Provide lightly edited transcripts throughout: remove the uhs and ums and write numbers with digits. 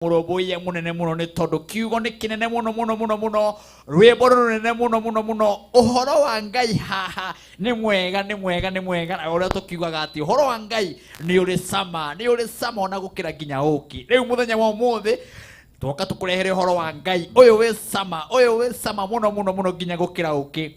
Mũrũmbũiya mũnene mũno nĩ tondũ kiugo nĩ kĩnene mũno mũno mũno mũno, rwĩmbo rũnene mũno mũno mũno. Ũhoro wa Ngai haha nĩ mwega, nĩ mwega, nĩ mwega. Na ũrĩa tũkiugaga atĩ ũhoro wa Ngai nĩ ũrĩ cama, nĩ ũrĩ cama ona gũkĩra nginya ũkĩ. Rĩu mũthenya wa ũmũthĩ twoka tũkũrehere ũhoro wa Ngai ũyũ wĩ cama, ũyũ wĩ cama mũno mũno mũno nginya gũkĩra ũkĩ,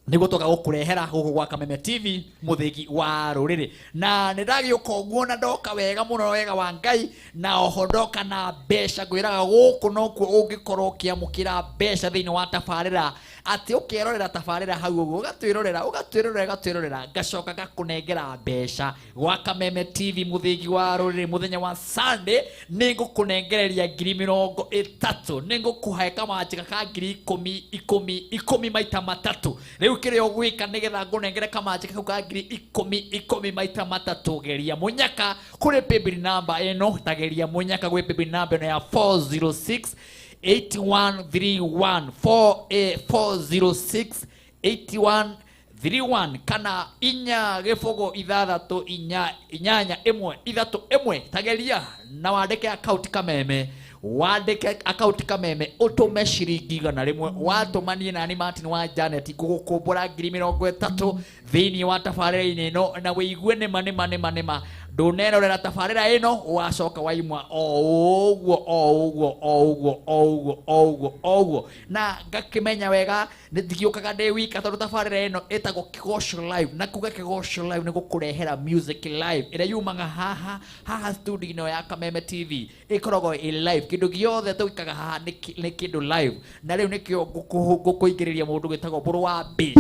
nĩguo twoka gũkũrehera gũkũ gwa Kameme TV, mũthĩgi wa rũrĩrĩ. Na nĩ ndagĩũka ũguo na ndoka wega mũno, wega wa Ngai, na oho ndoka na mbeca. Ngwĩraga gũkũ nokuo ũngĩkorwo ũkĩamũkĩra mbeca thĩinĩ wa tabarĩra, atĩ ũkerorera tabarĩra hau ũguo, ũgatwĩrorera, ũgatwĩrorera, ũgatwĩrorera, ngacoka ngakũnengera mbeca gwa Kameme TV, mũthĩgi wa rũrĩrĩ. Mũthenya wa Sunday nĩ ngũkũnengereria 30,000, nĩ ngũkũhe kamanjĩka ka 10,000 10 10 maita matatũ. Rĩu kĩrĩa ũgwĩka nĩgetha ngũnengere kamanjĩka kau ka 10,000 10 maita matatũ, geria mũnyaka kũrĩ paybill number ĩno, tageria mũnyaka gwĩ paybill number ĩno ya 406 8131, 406 8131, kana 4 0 6 4 8 1 3 1. Tageria na wandĩke account Kameme, wandĩke account Kameme, ũtũme ciringi 100. Watũma, niĩ nani Martin wa Janet ngũgũkũmbũra 30,000 thĩinĩ wa tabarĩra-inĩ ĩno, na wĩigue nĩma nĩma nĩma nĩma ndũnerorera tabarĩra ĩno wacoka waimwa o ũguo o ũguo o ũguo o ũguo o ũguo o ũguo. Na ngakĩmenya wega ndigĩũkaga ndĩ wika, tondũ tabarĩra ĩno ĩtagwo Kĩgoco Live, na kuga Kĩgoco Live nĩ gũkũrehera music live ĩrĩa yumaga haha haha studio ĩno ya Kameme TV. Ĩkoragwo ĩ live, kĩndũ gĩothe tũĩkaga haha nĩ kĩndũ live. Na rĩu nĩkĩo ngũkũingĩrĩria mũndũ wĩtagwo Mbũrũ wa Bass,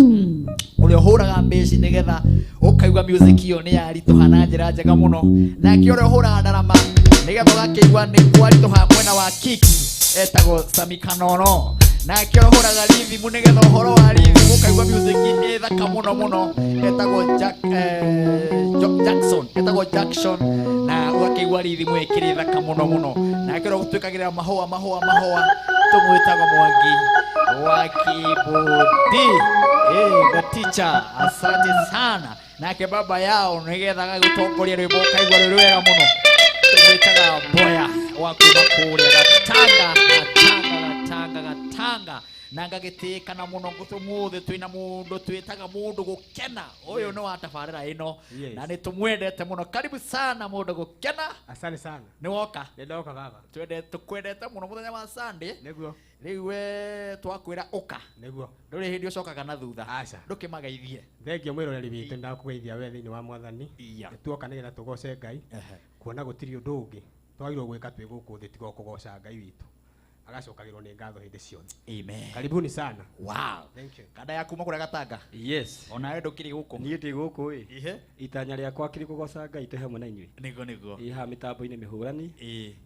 ũrĩa ũhũraga bass nĩgetha ũkaigua music ĩyo nĩ yaritũha na njĩra njega mũno. Nake ũrĩa ũhũraga ndarama nĩgetha ũgakĩigua nĩ kwaritũha mwena wa kick etagwo Sami Kanono. Nake ũrĩa ũhũraga rhythm nĩgetha ũhoro wa rhythm ũkaigua music ĩ thaka mũno mũno etagwo Jack, Jackson, etagwo Jackson, na ũgakĩigua rhythm ĩkĩrĩ thaka mũno mũno. Nake ũrĩa ũtwĩkagĩrĩra mahũa mahũa mahũa tũmwĩtaga Mwangi wa Kibudi, the teacher, asante sana. Nake baba yao nĩgetha agagĩtongoria rwĩmbo ũkaigua rwĩ rwega mũno tũmwĩtaga Mboya wa kuma kũrĩa Gatanga, Gatanga, Gatanga, Gatanga. Na ngagĩtĩĩkana mũno ũmũthĩ twĩna mũndũ twĩtaga mũndũ gũkena. Ũyũ nĩ wa tabarĩra ĩno. Na nĩ tũmwendete mũno. Karibu sana, mũndũ gũkena. Asante sana. Nĩ woka. Nĩ ndoka, baba. Twende tũkwendete mũno mũthenya wa Sunday. Nĩguo. Rĩu we twakwĩra ũka. Nĩguo. Ndũrĩ hĩndĩ ũcokaga na thutha. Aca. Ndũkĩmageithie. Thengio, mwĩroreri witũ, ndakũgeithia we thĩinĩ wa Mwathani. Iya. Nĩ tuoka nĩgetha tũgoce Ngai. Kuona gũtirĩ ũndũ ũngĩ twagĩrĩirwo gwĩka twĩ gũkũ thĩ tiga o kũgoca Ngai witũ. Agacokagĩrwo nĩ ngatho hĩndĩ ciothe. Amen. Karibuni sana. Wow. Thank you. Kanda ya kuma kũrĩa Gatanga. Yes. Onawe ndũkĩrĩ gũkũ. Niĩ ndĩ gũkũ ĩ. Itanya rĩakwa kĩrĩ kũgoca Ngai twĩ hamwe na inyuĩ. Nĩguo. Ĩ haha mĩtambo-inĩ mĩhũrani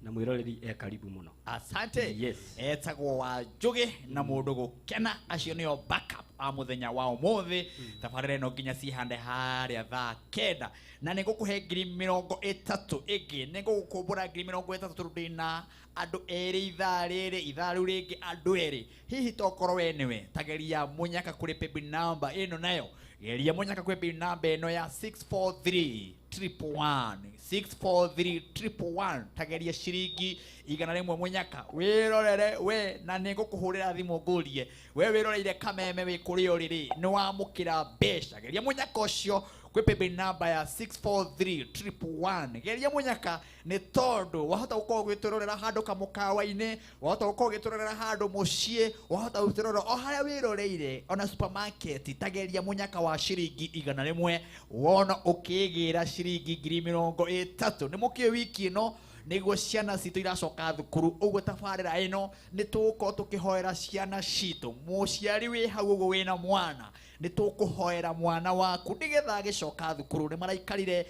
na mwĩroreri e karibu mũno. Asante. Yes. Etagwo wa Njũgĩ na mũndũ gũkena, acio nĩo backup a mũthenya wa ũmũthĩ. Tabarĩra ĩno nginya cihande harĩa thaa 9, na nĩ ngũkũhe 30,000 ĩngĩ, nĩ ngũgũkũmbũra 30,000 tondũ ndĩna andũ erĩ ithaa rĩrĩ, ithaa rĩu rĩngĩ andũ erĩ. Hihi tokorwo we nĩwe, tageria mũnyaka kũrĩ paybill number ĩno, nayo geria mũnyaka kũrĩ paybill number ĩno ya 643 111, 643 111. Tageria ciringi 100 mũnyaka wĩrorere we, na nĩ ngũkũhũrĩra thimũ ngũrie we wĩroreire Kameme wĩ kũrĩa ũrĩ rĩ, nĩ wamũkĩra mbeca. Geria mũnyaka ũcio kwĩ paybill number ya 643 111. Geria mũnyaka nĩ tondũ wahota gũkorwo ũgĩtũrorera handũ kamũkawa-inĩ, wahota gũkorwo ũgĩtũrorera handũ mũciĩ, wahota gũtũrorera o harĩa wĩroreire, ona supermarket. Tageria mũnyaka wa ciringi 100 wona ũkĩgĩra ciringi 30,000. Nĩ mũkĩĩ wiki ĩno nĩguo ciana citũ iracoka thukuru, ũguo tabarĩra ĩno nĩ tũgũkorwo tũkĩhoera ciana citũ. Mũciari wĩ hau ũguo wĩna mwana, nĩ tũkũhoera mwana waku nĩgetha agĩcoka thukuru. Nĩ maraikarire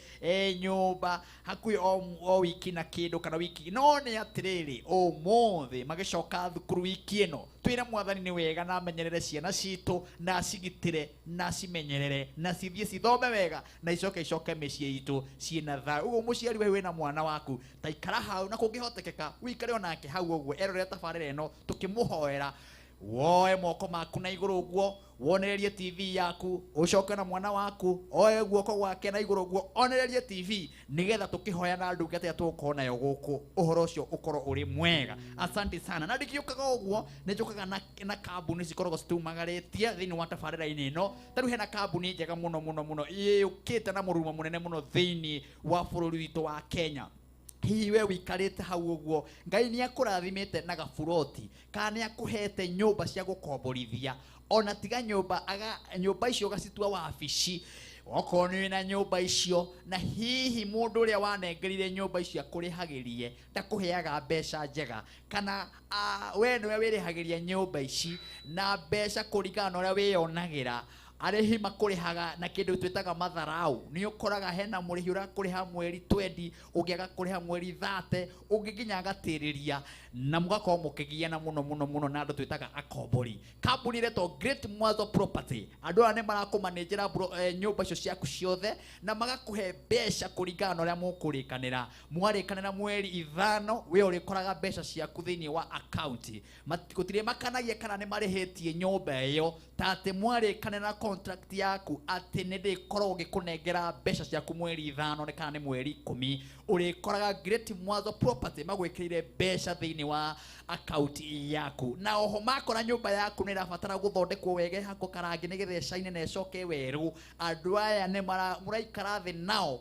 nyũmba hakuhĩ o wiki na kĩndũ kana wiki, no nĩ atĩrĩrĩ, ũmũthĩ magĩcoka thukuru wiki ĩno, twĩre Mwathani nĩ wega na amenyerere ciana citũ na acigitĩre na acimenyerere na cithiĩ cithome wega na icoke icoke mĩciĩ itũ ciĩna thayũ. Ũguo mũciari we wĩna mwana waku, ta ikara hau, na kũngĩhotekeka wĩikare onake hau ũguo erorere tabarĩra ĩno tũkĩmũhoera. Woe moko maku na igũrũ ũguo, wonererie TV yaku, ũcoke na mwana waku oe guoko gwake na igũrũ ũguo onererie TV, nĩgetha tũkĩhoya na ndungata ĩrĩa tũgũkorwo nayo gũkũ ũhoro ũcio ũkorwo ũrĩ mwega. Asante sana. Na ndingĩũkaga ũguo, nĩ njũkaga na kambuni cikoragwo citumagarĩtie thĩinĩ wa tabarĩra-inĩ ĩno. Ta rĩu hena kambuni njega mũno mũno mũno ĩũkĩte na mũrurumo mũnene mũno thĩinĩ wa bũrũri witũ wa Kenya. Hihi we wĩikarĩte hau ũguo, Ngai nĩ akũrathimĩte na gaburoti kana nĩ akũhete nyũmba cia gũkomborithia, ona tiga nyũmba, nyũmba icio ũgacitua wabici. Okorwo nĩ wĩna nyũmba icio, na hihi mũndũ ũrĩa wanengerire nyũmba icio akũrĩhagĩrie ndakũheaga mbeca njega, kana we nĩwe wĩrĩhagĩria nyũmba ici na mbeca kũringana na ũrĩa wĩyonagĩra, arĩhi makũrĩhaga na kĩndũ twĩtaga matharau. Nĩ ũkoraga hena mũrĩhi ũrakũrĩha mweri 20, ũngĩ agakũrĩha mweri 30, ũngĩ nginya agatĩrĩria, na mũgakorwo mũkĩgiana mũno mũno mũno na andũ twĩtaga akombori. Kambuni ĩretwo Great Mwazo Property, andũ aya nĩ marakũmanĩnjĩra nyũmba icio ciaku ciothe na magakũhe mbeca kũringana na ũrĩa mũkũrĩkanĩra. Mwarĩkanĩra mweri 5, we ũrĩkoraga mbeca ciaku thĩinĩ wa account. Gũtirĩ makanagia kana nĩ marĩhĩtie nyũmba ĩyo, ta atĩ mwarĩkanĩra contract yaku atĩ nĩ ndĩkoragwo ngĩkũnengera mbeca ciaku mweri 5 nĩ kana nĩ mweri 10, ũrĩkoraga Great Mwazo Property magwĩkĩrĩire mbeca thĩinĩ wa account yaku. Na oho makora nyũmba yaku nĩ ĩrabatara gũthondekwo wega, ĩhakwo karangi nĩgetha ĩcaine na ĩcoke werũ, andũ aya nĩ mũraikara thĩ nao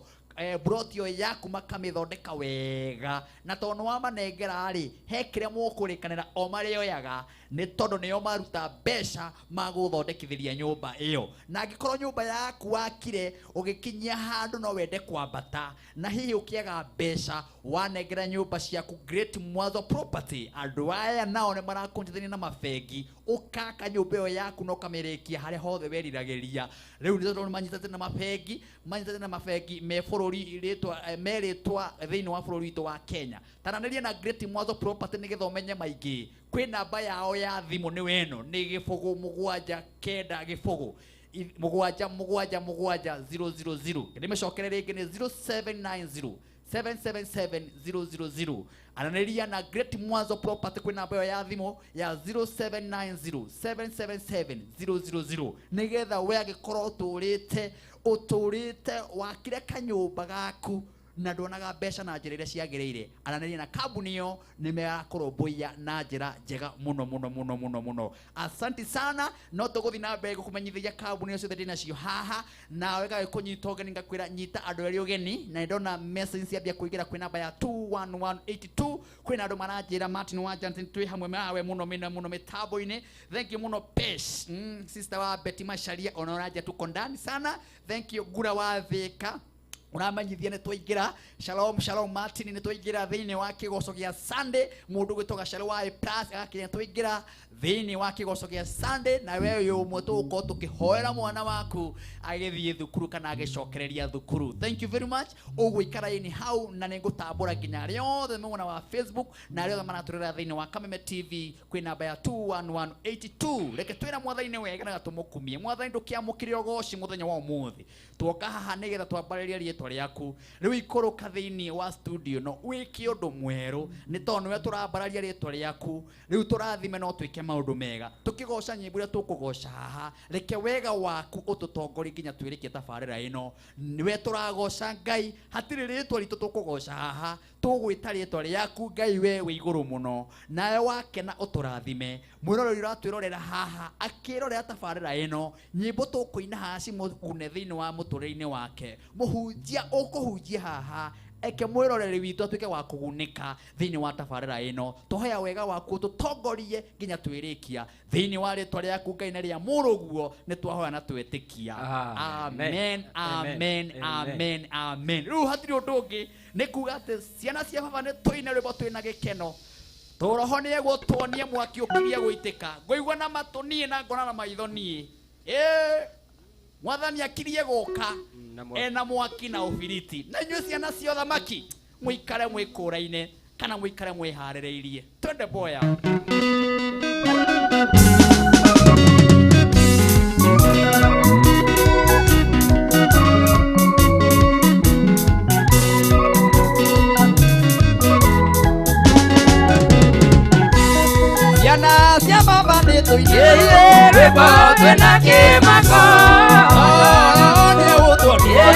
broti ĩyo yaku makamĩthondeka wega, na tondũ nĩwamanengera rĩ, he kĩrĩa mũkũrĩkanĩra o marĩoyaga, nĩ tondũ nĩo maruta mbeca magũthondekithĩria nyũmba ĩyo. Na angĩkorwo nyũmba yaku wakire ũgĩkinyia handũ no wende kwambata, na hihi ũkĩaga mbeca, wanengera nyũmba ciaku Great Mwazo Property, andũ aya nao nĩ marakũnyitithania na mabengi, ũkaka nyũmba ĩyo yaku na ũkamĩrĩkia harĩa hothe weriragĩria. Rĩu nĩ tondũ manyitanĩte na mabengi, manyitanĩte na mabengi me bũrũri rĩtwa, me rĩtwa thĩinĩ wa bũrũri witũ wa Kenya. Taranĩria na Great Mwazo Property nĩgetha ũmenye maingĩ. Kwĩ namba yao ya thimũ nĩ weno, nĩ 0 7 9 0 7 7 7 0 0 0. Ndĩmĩcokere rĩngĩ nĩ 0790 777 000. Aranĩria na Great Mwazo Property kwĩ namba ĩyo ya thimũ ya 0790 777 000, nĩgetha we angĩkorwo ũtũrĩte wakire kanyũmba gaku na nduonaga mbeca na njĩra iria ciagĩrĩire, aranĩria na kambuni ĩyo, nĩ merakũrũmbũiya na njĩra njega mũno mũno mũno mũno mũno. Asante sana. No tũgũthiĩ na mbere gũkũmenyithagia kambuni icio ciothe ndĩnacio haha, nawe gagĩkũnyita ũgeni ngakwĩra nyita andũ erĩ ũgeni, na nĩndona message ciambia kũingĩra kwĩ namba ya 21182. Kwĩna andũ maranjĩra Martin wa Johnson twĩ hamwe nawe mũno mũno mũno mĩtambo-inĩ. Thank you mũno Pesh, sister wa Betty Macharia, ona ũranjia tuko ndani sana. Thank you Gura wa Thika, ũramanyithia nĩ twaingĩra. Shalom shalom Martin, nĩ twaingĩra thĩinĩ wa kĩgoco gĩa Sunday. Mũndũ ũgwĩtwo Gacharũ wa A plus agakinya twaingĩra thĩinĩ wa kĩgoco gĩa Sunday, na we ũyũ ũmwe tũgũkorwo tũkĩhoera mwana waku agĩthiĩ thukuru kana agĩcokereria thukuru. Thank you very much. Ũgũikara ini hau na nĩngũtambũra nginya arĩa othe me mwena wa Facebook na arĩa othe maratũrora thĩinĩ wa Kameme TV kwĩ namba ya 21182. Reke twĩra Mwathani wega na tũmũkumie. Mwathani ndũkĩamũkĩre ũgoci mũthenya wa ũmũthĩ. Tuoka haha nĩgetha twambarĩrie rĩtwa rĩaku. Rĩu ikũrũka thĩinĩ wa studio no wĩke ũndũ mwerũ, nĩ tondũ nĩwe tũrambararia rĩtwa rĩaku. Rĩu tũrathime no twĩke maũndũ mega, tũkĩgoca nyĩmbo iria tũkũgoca haha. Reke wega waku ũtũtongorie nginya twĩrĩkie tabarĩra ĩno. Nĩwe tũragoca Ngai, hatirĩ rĩtwa ritũ tũkũgoca haha, tũgwĩta rĩtwa rĩaku Ngai we wĩ igũrũ mũno, nawe wakena ũtũrathime. Mwĩroreri ũratwĩrorera haha akĩrorera tabarĩra ĩno, nyĩmbo tũkũina haha cimũgune thĩinĩ wa mũtũrĩre-inĩ wake. Mũhunjia ũkũhunjia haha eke mwĩroreri witũ atuĩke wa kũgunĩka thĩinĩ wa tabarĩra ĩno. Tũhoya wega waku ũtũtongorie nginya twĩrĩkia thĩinĩ wa rĩtwa rĩaku Ngai na rĩa mũrũguo, nĩ twahoya na twetĩkia. Amen, amen, amen, amen. Rĩu hatirĩ ũndũ ũngĩ, nĩ kuga atĩ ciana cia baba nĩ tũine rwĩmbo twĩna gĩkeno. Tũroho nĩ egũtuonia mwaki ũkirie gũitĩka. Ngũigua na matũ niĩ na ngona na maitho niĩ. Mwathani akirie gũka ena mwaki na ũbiriti. Na inyuĩ ciana cia ũthamaki mũikare mwĩkũraine kana mũikare mwĩharĩrĩirie. Twende boya. Ciana cia baba nĩ tũine rwĩmbo twĩna kĩmako nĩ ũtuonie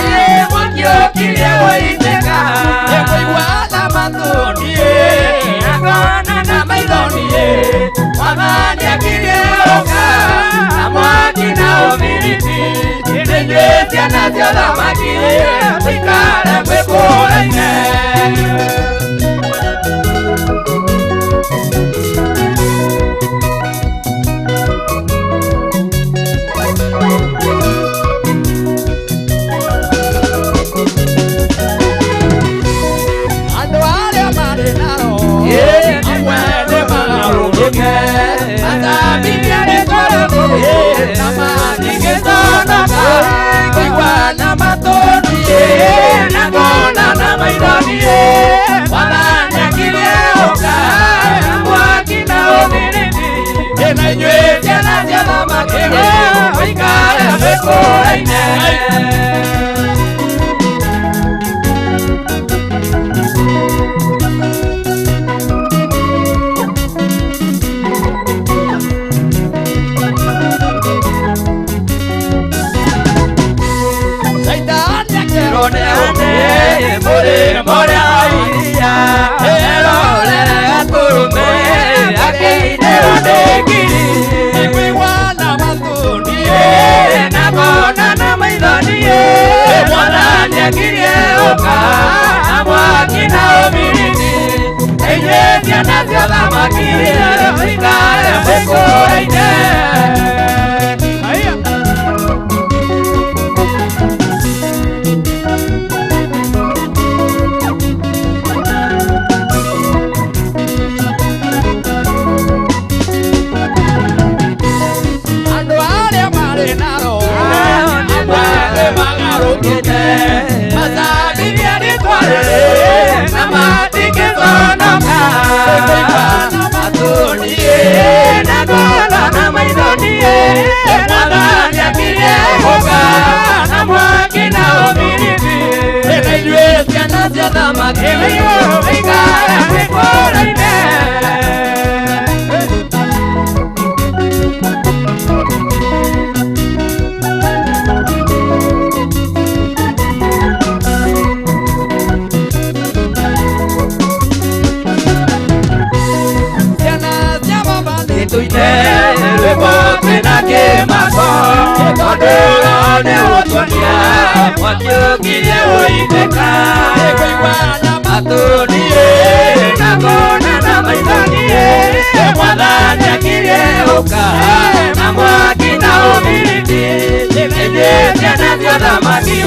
mwaki ũkirie gũitĩka Nĩkũigua na matũ-niĩ na kuona na maitho-niĩ Mwathani akirie ũka na mwaki na ũbiriti inyuĩ ciana cia ũthamaki mũikare mwĩkũraine. Andũ arĩa marĩ na roho amwe nĩ magarũrũke Mathambithia rĩtwa rĩu na matingĩconoka kũigua na matũ-niĩ na kuona na maitho-niĩ Mwathani akirie ũka na mwaki na ũbiriti na inyuĩ ciana cia ũthamaki mũikare mwĩkũraine. Caitani akerwo nĩ Mũrĩmo ũrĩa wa iria erorere gatũrũme akĩinĩrwo nĩ ngiri Nĩkũigua na matũ-niĩ na kuona na maitho-niĩ Mwathani akirie ũka na mwaki na ũbiriti inyuĩ ciana cia ũthamaki mũikare mwĩkũraine. Andũ arĩa marĩ na roho amwe nĩ magarũrũke Mathambithia rĩtwa rĩrĩ na matingĩconoka Nĩkũigua na matũ-niĩ na kuona na maitho-niĩ Mwathani akirie ũka na mwaki na ũbiriti na inyuĩ ciana cia ũthamaki mũikare mwĩkũraine. Ciana cia baba nĩ Tũine rwĩmbo twĩna kĩmako tondũ Roho nĩũtuonia mwaki ũkirie gũitĩka Nĩkũigua na matũ-niĩ na kuona na maitho-niĩ Mwathani akirie ũka na mwaki na ũbiriti inyuĩ ciana cia ũthamaki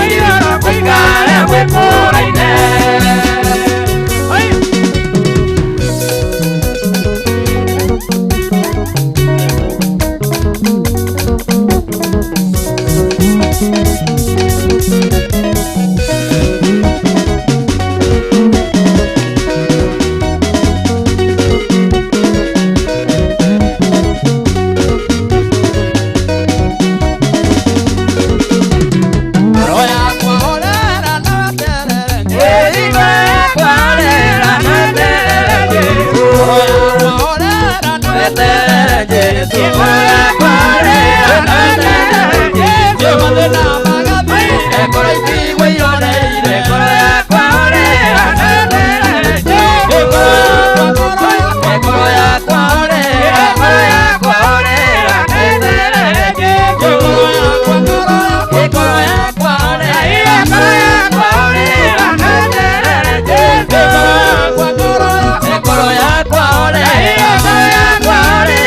mũikare mwĩkũraine. Roho yakwa horera na weterere Roho yakwa horera na weterere Mathĩna magathiĩ Ekoro yakwa ore, ekoro yakwa ore,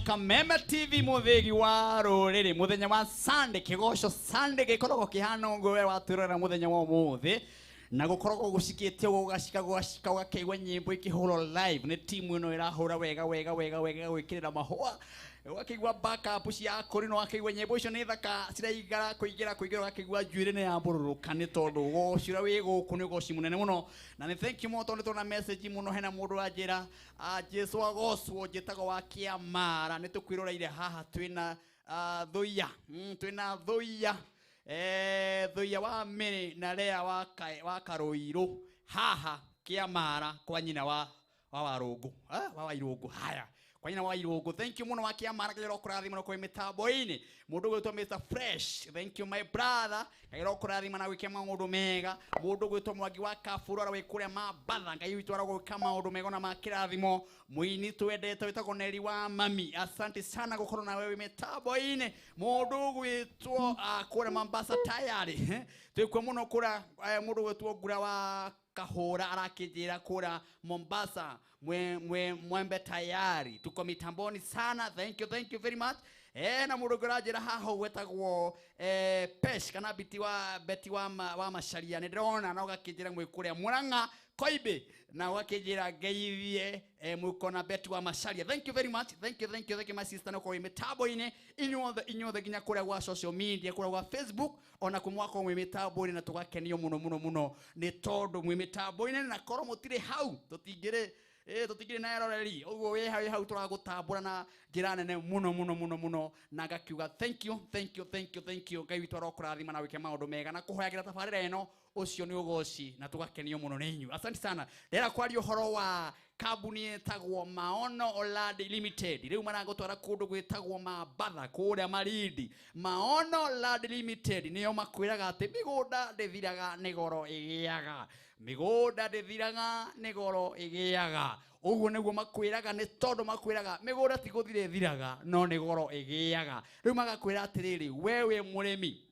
Kameme TV muthigi wa ruriri muthenya wa Sunday kigoco Sunday gikoragwo kihana ũguo we watwĩrorera muthenya wa ũmũthĩ na gukoragwo gucikĩtie gũgacika gũgacika ũgakĩigua nyĩmbo ikĩhũrwo live nĩ timu ĩno ĩrahũra wega wega wega wega gwĩkĩrĩra mahũa ũgakĩigua backup cia akũri na ũgakĩigua nyĩmbo icio nĩ thaka ciraigara kũingĩra kũingĩra ũgakĩigua njuĩrĩ nĩ yambũrũrũka nĩ tondũ ũgoci ũrĩa wĩ gũkũ nĩ ũgoci mũnene mũno na nĩ thank you mũno tondũ nĩ tũrona message mũno hena mũndũ wanjĩra Jesu agocwo njĩtagwo wa Kĩamara nĩ tũkwĩroreire haha twĩna thuia twĩna thuia thuia wa Mĩrĩ na Lea wa Karũirũ haha Kĩamara kwa nyina wa Warũngũ wa Wairũngũ haya Kwa nyina wa Irungu, thank you muno wa Kiamara kagira kurathima no kwa mitambo-ini. Mundu gwitwo Mr Fresh, thank you my brother, kagira kurathima na wike maundu mega. Mundu gwitwo Mwangi wa Kaburu ara wikuria Mambatha, Ngai witu aragwika maundu mega na makirathimo. Muini twendete witagwo Neri wa Mami, asante sana gukorwo na wewe mitambo-ini. Mundu gwitwo kuria Mombasa tayari twikwe muno kura mundu gwitwo Ngura wa Kahora arakijira kura Mombasa mwembe tayari tuko mitamboni sana, thank you very much. Na mundu ngurajira haha gwetagwo Pesh kana biti wa Beti wa Macharia ni ndĩrona na ugakijira mwi kuria Murang'a Koibe na ugakijira ngeithie mwikona Beti wa Macharia, thank you very much, thank you my sister no kwa mitambo-ini inyuothe nginya kuria gwa social media kuria gwa Facebook ona kumwako mwi mitambo-ini na tugakenio muno muno muno ni tondu mwi mitambo-ini na korwo mutire hau tutingire tutingire na eroreri uguo wi hau turagutambura na njira nene muno muno muno muno na ngakiuga thank you Ngai witu arokurathima na wike maundu mega na kuhoyagira tabarira ino ucio ni ugoci na tugakenio muno ni inyu, asante sana. Ndera kwaria uhoro wa kambuni etagwo Maono Land Limited, riu maragutwara kundu gwitagwo Mambatha kuria Malindi. Maono Land Limited niyo makwiraga ati migunda ndithiraga ni goro igiaga, migunda ndithiraga ni goro igiaga. Uguo niguo makwiraga ni tondu makwiraga migunda ti guthira ithiraga no ni goro igiaga. Riu magakwira atiriri, we wi murimi,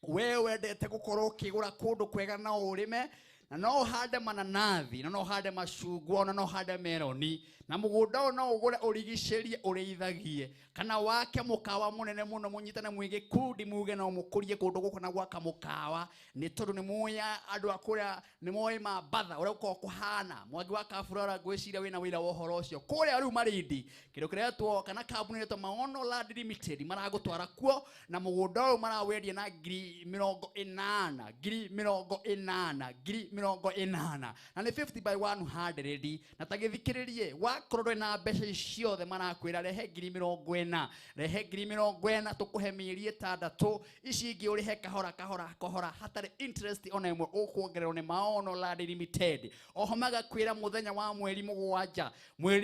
we wendete gukorwo ukigura kundu kwega na urime na no uhande mananathi na no uhande macungwa na no uhande meroni na mugunda ũyũ no ũgũre ũrigicĩrie ũrĩithagie kana wake mũkawa mũnene mũno mũnyitane mwĩ gĩkundi muge no mũkũrie kũndũ gũkũ na gwaka mũkawa nĩ tondũ nĩ mũĩ andũ a kũrĩa nĩ moĩ Mambatha ũrĩa gũkoragwo kũhana. Mwangi wa Kaburu ũrĩa ngwĩciria wĩna wĩra wa ũhoro ũcio kũrĩa rĩu Malindi kĩndũ kĩretwo kana kambuni ĩretwo Maono Land Limited maragũtwara kuo na mũgũnda ũyũ marawendia na 80,000 80,000 80,000 na nĩ 50 by 100 na tagĩthikĩrĩrie wakorwo ndũrĩ na mbeca ici ciothe marakwĩra rehe 40,000 rehe 40,000 tũkũhe mĩeri 6 ici ingĩ ũrĩhe kahora kahora kahora hatarĩ interest ona ĩmwe ũkuongererwo nĩ Maono Land Limited. Oho magakwĩra mũthenya wa mweri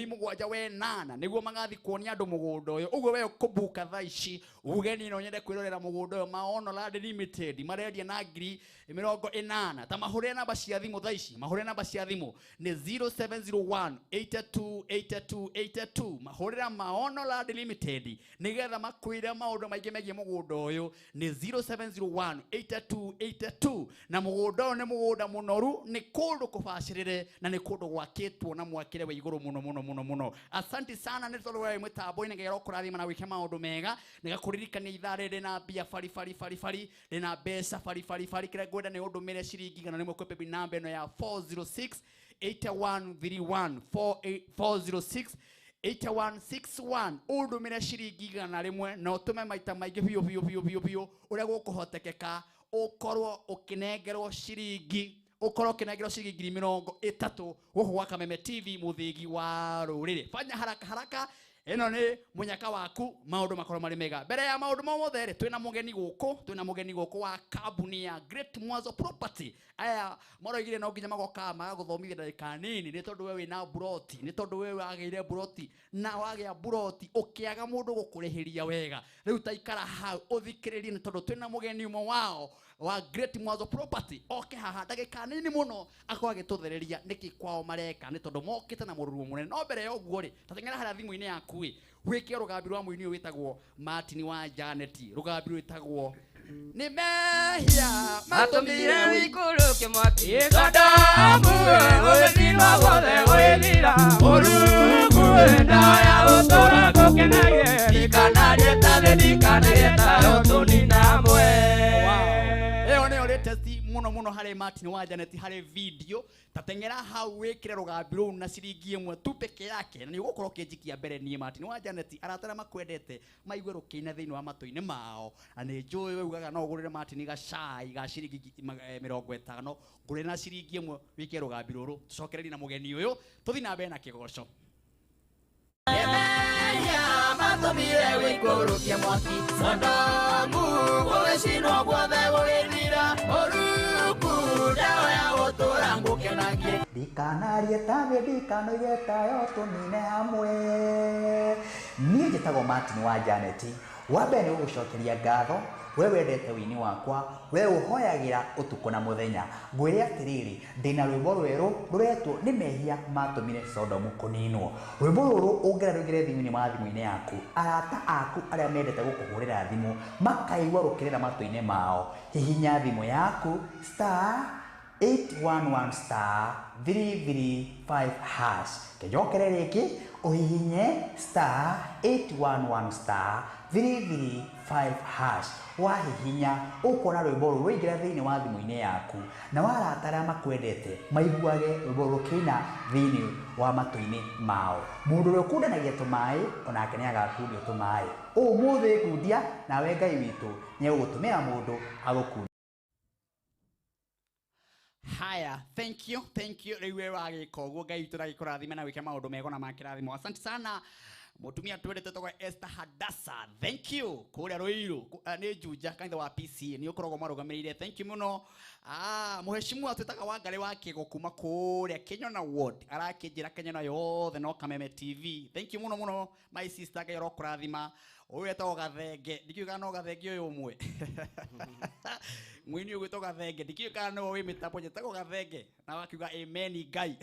mũgwanja wenana nĩguo magathi kuonia andũ mũgũnda ũyũ. Ũguo we ũkũbuka thaa ici uge niĩ no nyende kwĩrorera mũgũnda ũyũ Maono Land Limited marendia na 80,000. Ta mahũrĩre namba cia thimũ thaa ici, mahũrĩre namba cia thimũ nĩ 0701 82 82 82. Mahũrĩra Maono Land Limited nĩgetha makwĩre maũndũ maingĩ megiĩ mũgũnda ũyũ nĩ 0701 82 82. Na mũgũnda ũyũ nĩ mũgũnda mũnoru, nĩ kũndũ kũbacĩrĩre na nĩ kũndũ gwakĩtwo na mwakĩre wa igũrũ mũno mũno mũno mũno. Asante sana nĩ tondũ we mĩtambo-inĩ Ngai arokũrathima na wĩke maũndũ mega nĩgakũririkania ithaa rĩrĩ na mbia bari bari bari bari rĩna mbeca bari bari bari. Kĩrĩa ngwenda nĩ ũndũmĩre ciringi 100 kwĩ paybill namba ĩno ya 406 8131 406 8161 ũndũmĩre ciringi 100 na ũtũme maita maingĩ biũ biũ biũ biũ biũ ũrĩa gũkũhotekeka ũkorwo ũkĩnengerwo ciringi 30,000 gũkũ gwa Kameme TV mũthĩgi wa rũrĩrĩ. Fanya haraka haraka, ĩno nĩ mũnyaka waku maũndũ makorwo marĩ mega. Mbere ya maũndũ mothe rĩ, twĩna mũgeni gũkũ wa kambuni ya Great Mwanzo Property. Aya maroigire no nginya magoka magagũthomithia ndagĩka nini nĩ tondũ we wĩna buroti, nĩ tondũ we wagĩire buroti na wagĩa buroti ũkĩaga mũndũ gũkũrĩhĩria wega. Rĩu ta ikara hau ũthikĩrĩrie nĩ tondũ twĩna mũgeni ũmwe wao wa Great Mwanzo Property oke haha ndagĩka nini mũno akorwo agĩtũthereria nĩkĩ kwao mareka nĩ tondũ mokĩte na mũrurumo mũnene. No mbere ya ũguo rĩ, ta teng'era harĩa thimũ-inĩ yaku ĩ wĩke rũgambi rwa mũini ũyũ wĩtagwo Martin wa Janet, rũgambi rwĩtagwo nĩ mehia matũmire wĩikũrũke mwaki Sodomu gũgĩthirwo guothe gũgĩthira Mũrungu ndawa ya gũtũũra gũkenagie ndikanarie ta thĩ ndikanarie tayo tũnina mwe. Ĩyo nĩyo latest muno muno harĩ Martin wa Janet harĩ video. Ta teng'era hau wĩkĩre rũgambi rũu na ciringi 1 tu peke yake na nĩ ũgũkorwo ũkĩnjikia mbere niĩ Martin wa Janet. Arata arĩa makwendete maigue rũkĩina thĩinĩ wa matũ-inĩ mao na nĩ njũĩ we ugaga no ũgũrĩre Martin gacai ga ciringi 50 ngũrĩre na ciringi 1 wĩkĩre rũgambi rũrũ. Tũcokererie na mũgeni ũyũ tũthiĩ na mbere na kĩgoco. Matũmire wĩikũrũkie mwaki Sodomu gũgĩcinwo guothe gũgĩthira Mũrungu ndawa ya gũtũũra ngũkenagie ndikanarie ta thĩ ndikanoige tayo tũnine hamwe Niĩ njĩtagwo Martin wa Janet. Wa mbere nĩ gũgũcokeria ngatho we wendete wini wakwa, we ũhoyagĩra ũtukũ na mũthenya. Ngwĩre atĩrĩrĩ, ndĩna rwĩmbo rwerũ rũretwo nĩ mehia matũmire Sodomu kũninwo. Rwĩmbo rũrũ ũngĩra rũingĩre thimũ-inĩ wa thimũ-inĩ yaku, arata aku arĩa mendete gũkũhũrĩra thimũ makaigua rũkĩrĩra matũ-inĩ mao. Hihinya thimũ yaku star 811 star 335 hash. Kĩnjokere rĩngĩ ũhihinye star 811 star 335 hash. Wahihinya ũkuona rwĩmbo rũrũ rũingĩra thĩinĩ wa thimũ-inĩ yaku, na warata arĩa makwendete maiguage rwĩmbo rũkĩina thĩinĩ wa matũ-inĩ mao. Mũndũ ũrĩa ũkundanagia tũmaĩ onake nĩ agakundio tũmaĩ. Ũmũthĩ ngundia, nawe Ngai witũ nĩegũgũtũmĩra mũndũ agũkundie. Haya, thank you, thank you. Rĩu we wagĩka ũguo Ngai witũ ndagĩkũrathime na wĩke maũndũ mega na ma kĩrathimo. Asante sana mũtumia twendete tũgwe Esther Hadassa. Thank you. Kũrĩa Ruiru nĩ Juja kanitha wa PCA nĩ ũkoragwo marũgamĩrĩire. Thank you mũno. Mũheshimiwa twĩtaga Wangarĩ wa Kĩgo kuma kũrĩa Kĩnyona Ward, arakĩnjĩra Kĩnyona yothe no Kameme TV. Thank you mũno mũno my sister, Ngai arokũrathima. Ũyũ etagwo Gathenge, ndikĩũĩ kana no Gathenge ũyũ ũmwe. Mũini ũyũ ũgwĩtwo Gathenge, ndikĩũĩ kana nĩwe wĩ mĩtambo, njĩtagwo Gathenge na wakiuga amen Ngai.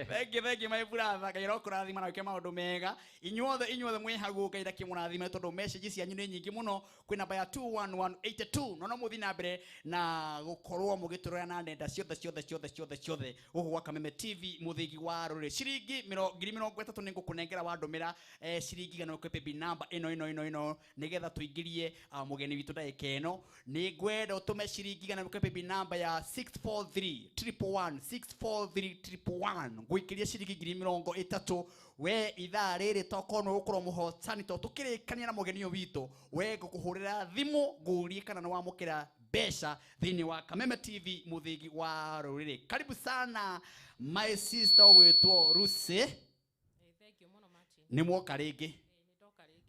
Thank you, thank you my brother, Ngai arokũrathima na wĩke maũndũ mega. Inyuothe mwĩ hau Ngai ndakĩmũrathime tondũ message cianyu nĩ nyingĩ mũno kwĩ namba ya 21182. No mũthiĩ na mbere na gũkorwo mũgĩtũrora na nenda ciothe ciothe ciothe ciothe ciothe gũkũ gwa Kameme TV mũthĩgi wa rũrĩrĩ. Ciringi 30,000 nĩ ngũkũnengera wandũmĩra ciringi 100 kwĩ paybill number ĩno ĩno ĩno ĩno nĩgetha tũingĩrie mũgeni witũ ndagĩka ĩno. Nĩ ngwenda ũtũme ciringi 100 kwĩ paybill number ya 643 111 643 111. Ngũikĩria ciringi 30,000 we ithaa rĩrĩ tokorwo nĩ ũgũkorwo mũhotani tondũ tũkĩrĩkania na mũgeni ũyũ witũ, we ngũkũhũrĩra thimũ ngũrie kana nĩ wamũkĩra mbeca thĩinĩ wa Kameme TV mũthĩgi wa rũrĩrĩ. Karibu sana my sister ũgwĩtwo Lucy. Nĩ mwoka rĩngĩ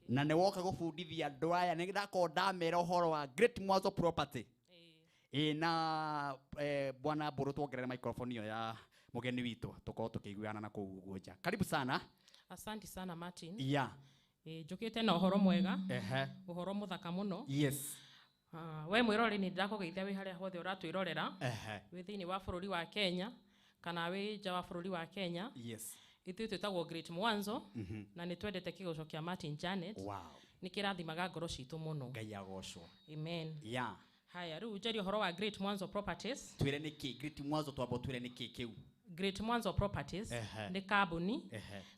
na nĩ woka gũbundithia andũ aya. Nĩ ndakorwo ndamera ũhoro wa Great Mwanzo Property. Na bwana Mbũrũ, tuongerere microphone ĩyo ya mũgeni witũ tũkorwo tũkĩiguana na kũu ũguo nja. Karibu sana. Asante sana Martin. Yeah. Njũkĩte na ũhoro mwega. Ũhoro mũthaka mũno. Yes. We mwĩroreri nĩ ndĩrakũgeithia wĩ harĩa hothe ũratwĩrorera. Wĩ thĩinĩ wa bũrũri wa Kenya kana wĩ nja wa bũrũri wa Kenya. Yes. Ithuĩ twĩtagwo Great Mwanzo na nĩ twendete kĩgoco kĩa Martin Janet. Wow. Nĩ kĩrathimaga ngoro citũ mũno. Ngai agocwo. Amen. Yeah. Haya, rĩu njarie ũhoro wa Great Mwanzo Properties. Twĩre nĩkĩ Great Mwanzo, twambo twĩre nĩkĩ kĩu. Great Mwanzo Properties nĩ kambuni,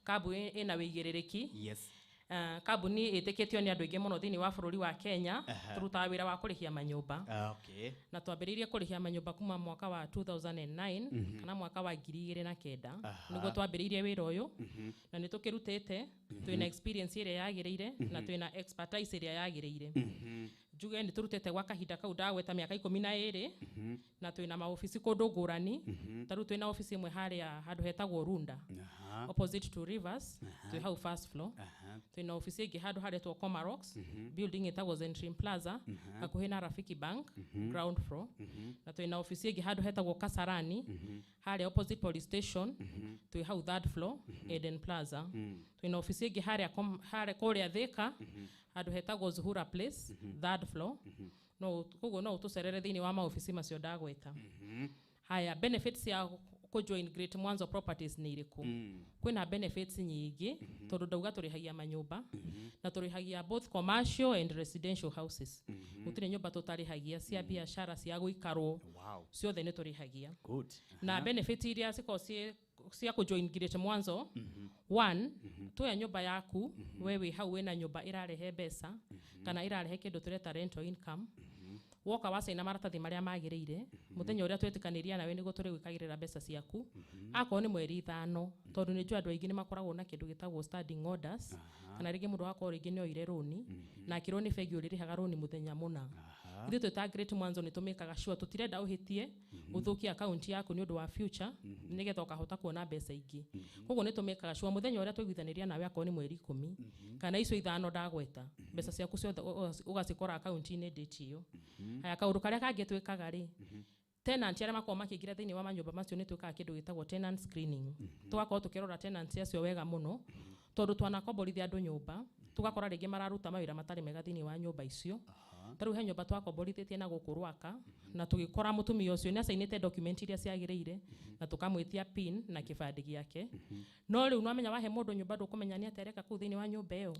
kambuni ĩna wĩigĩrĩrĩki. Yes. Kambuni ĩtĩkĩtio nĩ andũ aingĩ mũno thĩinĩ wa bũrũri wa Kenya. Tũrutaga wĩra wa kũrĩhia manyũmba. Okay. Na twambĩrĩirie kũrĩhia manyũmba kuma mwaka wa 2009 kana mwaka wa 2009 nĩguo twambĩrĩirie wĩra ũyũ. Na nĩ tũkĩrutĩte, twĩna experience ĩrĩa yagĩrĩire na twĩna expertise ĩrĩa yagĩrĩire. Njuge nĩ tũrutĩte gwa kahinda kau ndagweta mĩaka 12 na twĩna maobici kũndũ ngũrani. Ta rĩu twĩna obici ĩmwe harĩa handũ hetagwo Runda, opposite to Rivers, twĩ hau first floor. Twĩna obici ĩngĩ handũ haretwo Comarox, building ĩtagwo Zentrim Plaza, hakuhĩ na Rafiki Bank, ground floor. Na twĩna obici ĩngĩ handũ hetagwo Kasarani, harĩa opposite police station, twĩ hau third floor, Eden Plaza. Twĩna obici ĩngĩ harĩa kũrĩa Thika, handũ hetagwo Zuhura Place, third floor. No koguo no ũtũcerere thĩinĩ wa maobici macio ndagweta. Haya, benefits ya kũ join Great Mwanzo Properties nĩ irĩkũ? Kwĩna benefits nyingĩ tondũ ndauga tũrĩhagia manyũmba na tũrĩhagia both commercial and residential houses. Gũtirĩ nyũmba tũtarĩhagia cia biacara, cia gũikarwo. Wow. Ciothe nĩ tũrĩhagia. Good. Na benefit iria cikoragwo ciĩ cia kũ join Great Mwanzo, one, tuoya nyũmba yaku, we wĩ hau wĩna nyũmba ĩrarehe mbeca kana ĩrarehe kĩndũ tũreta rental income. Woka wacaina maratathi marĩa magĩrĩire, mũthenya ũrĩa twetĩkanĩria nawe nĩguo tũrĩgwĩkagĩrĩra mbeca ciaku, akorwo nĩ mweri 5, tondũ nĩ njũĩ andũ aingĩ nĩ makoragwo na kĩndũ gĩtagwo standing orders, kana rĩngĩ mũndũ agakorwo rĩngĩ nĩ oire rũni na akĩrwo nĩ bengi ũrĩrĩhaga rũni mũthenya mũna. Ithuĩ twĩ ta Great Mwanzo nĩ tũmĩkaga sure tũtirenda ũhĩtie ũthũkie akaunti yaku nĩ ũndũ wa future, nĩgetha ũkahota kuona mbeca ingĩ. Koguo nĩ tũmĩkaga sure mũthenya ũrĩa twaiguithanĩria nawe akorwo nĩ mweri 10 kana icio 5 ndagweta, mbeca ciaku ciothe ũgacikora akaunti-inĩ date ĩyo. Haya, kaũndũ karĩa kangĩ twĩkaga rĩ, tenant arĩa makoragwo makĩingĩra thĩinĩ wa manyũmba macio nĩ twĩkaga kĩndũ gĩtagwo tenant screening. Tũgakorwo tũkĩrora tenants acio wega mũno, Tondũ twanakomborithia andũ nyũmba tũgakora rĩngĩ mararuta mawĩra matarĩ mega thĩinĩ wa nyũmba icio. Ta rĩu he nyũmba twakomborithĩtie na gũkũ Rwaka na tũgĩkora mũtumia ũcio nĩ acainĩte document iria ciagĩrĩire na tũkamwĩtia pin na kĩbandĩ gĩake. No rĩu nwamenya wahe mũndũ nyũmba ndũkũmenya nĩ atĩa areka kũu thĩinĩ wa nyũmba ĩyo.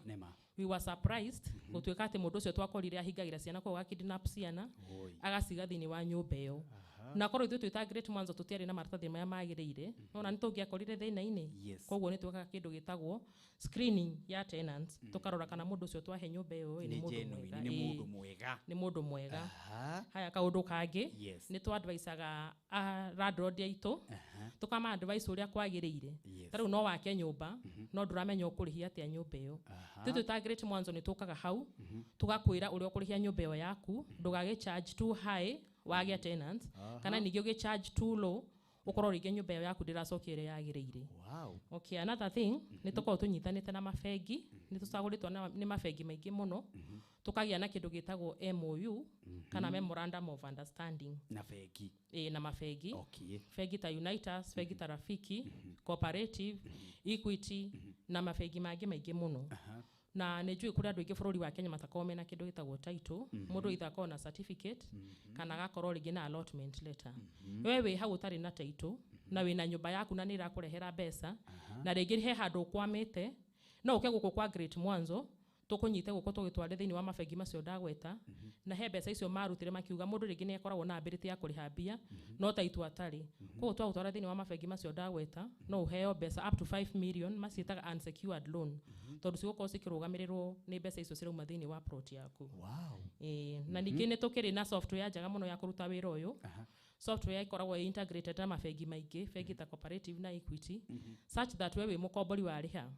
We were surprised gũtuĩka atĩ mũndũ ũcio twakorire ahingagĩra ciana kũu, agakidnap ciana agaciga thĩinĩ wa nyũmba ĩyo. Na korwo ithuĩ twĩ ta Great Mwanzo tũtiarĩ na maratathi marĩa magĩrĩire, nona nĩ tũngĩakorire thĩna-inĩ. Koguo nĩ twĩkaga kĩndũ gĩtagwo screening ya tenants, tũkarora kana mũndũ ũcio twahe nyũmba ĩyo nĩ mũndũ mwega. Nĩ mũndũ mwega. Nĩ mũndũ mwega. Haya, kaũndũ kangĩ nĩ twadvisaga landlord aitũ, tũkama advice ũrĩa kwagĩrĩire. Ta rĩu no wake nyũmba no ndũramenya ũkũrĩhia atĩa nyũmba ĩyo. Ithuĩ twĩ ta Great Mwanzo nĩ tũkaga hau tũgakwĩra ũrĩa ũkũrĩhia nyũmba ĩyo yaku, ndũgagĩ charge too high wagĩa tenants, kana ningĩ ũgĩ charge too low ũkorwo rĩngĩ nyũmba ĩyo yaku ndĩracokia ĩrĩa yagĩrĩire. Okay, another thing nĩ tũkoragwo tũnyitanĩte na mabengi, nĩ tũcagũrĩtwo nĩ mabengi maingĩ mũno, tũkagĩa na kĩndũ gĩtagwo MOU kana Memorandum of Understanding na bengi. Ĩ, na mabengi. Bengi ta Unitas, bengi ta Rafiki, Cooperative, Equity na mabengi mangĩ maingĩ mũno. Na nĩ njũĩ kũrĩ andũ aingĩ bũrũri wa Kenya matakoragwo mena kĩndũ gĩtagwo title. Mũndũ either akorwo na certificate kana agakorwo rĩngĩ na allotment letter. We wĩ hau ũtarĩ na title na wĩna nyũmba yaku na nĩ ĩrakũrehera mbeca na rĩngĩ he handũ ũkwamĩte, no ũke gũkũ kwa Great Mwanzo tũkũnyite gũkũ tũgĩtware thĩinĩ wa mabengi macio ndagweta, na he mbeca icio marutire makiuga mũndũ rĩngĩ nĩ akoragwo na ability ya kũrĩha mbia no title atarĩ. Koguo twagũtwara thĩinĩ wa mabengi macio ndagweta no ũheo mbeca up to 5 million, maciĩtaga unsecured loan, tondũ cigũkorwo cikĩrũgamĩrĩrwo nĩ mbeca icio cirauma thĩinĩ wa plot yaku. Na ningĩ nĩ tũkĩrĩ na software njega mũno ya kũruta wĩra ũyũ. Software ĩkoragwo ĩ integrated na mabengi maingĩ, bengi ta Cooperative na Equity, such that we wĩ mũkombori warĩha